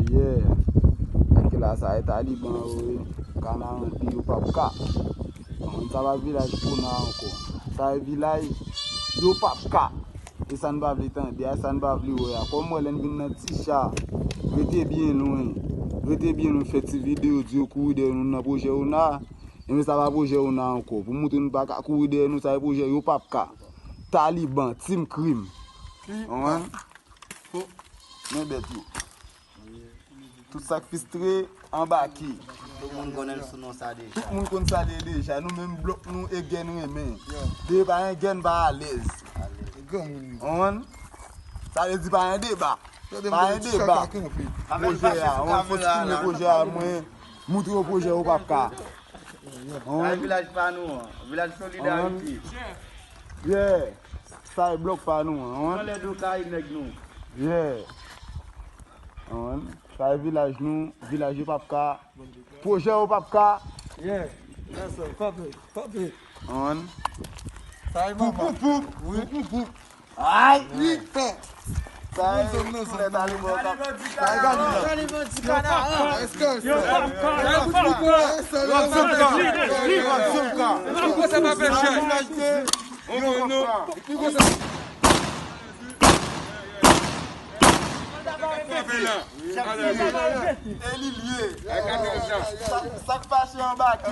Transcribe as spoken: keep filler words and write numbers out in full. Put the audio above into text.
Yeah. Nèg ki la sa e Taliban yo ye. Kanaran di yo p ap ka. Konprann, sa pa vilaj Pona ankò. Sa e vilaj yo p ap ka. E sa n pa vle tande a, sa n pa vle wè a. Kòm mwen lè n vin nan Ticha, rete byen lwen. Rete byen lwen, fè ti videyo di yo kouri dèyè nou nan pwojè Ona. Enben sa pa pwojè Ona ankò. Pou montre nou pa ka kouri dèyè nou, sa e pwojè yo p ap ka. Taliban, Team Krim. Konprann? Men bèt yo. Tout sa k fistre, anbake. Tout moun konnen l sou non sa deja. Tout moun konn sa l ye deja. Nou menm blòk nou e gèn renmen. Depi pa gen gèn pa alèz. Granmoun. Konprann? Sa vle di pa gen deba. Pa gen deba. Pwojè a, mwen fòk filme pwojè a, mwen montre yo pwojè yo p ap ka. Sa e vilaj pa nou an, vilaj solidarite. Yeah. Sa e blòk pa nou an. Anlè do kay nèg nou. Yeah. Konprann? Sa e vilaj nou, vilaj yo p ap ka. Pwojè yo p ap ka. Yeah. That's all. Pop it. Pop it. Konprann? Sa e pou, pou, pou, pou, pou, pou. Ay! Wi, fè. Sa e lè Taliban k ap. Sa e Taliban. Taliban di Kanaran. Èske sa? Yo p ap ka. Yo p ap ka. E li l ye. Sa, sa k fache anbake.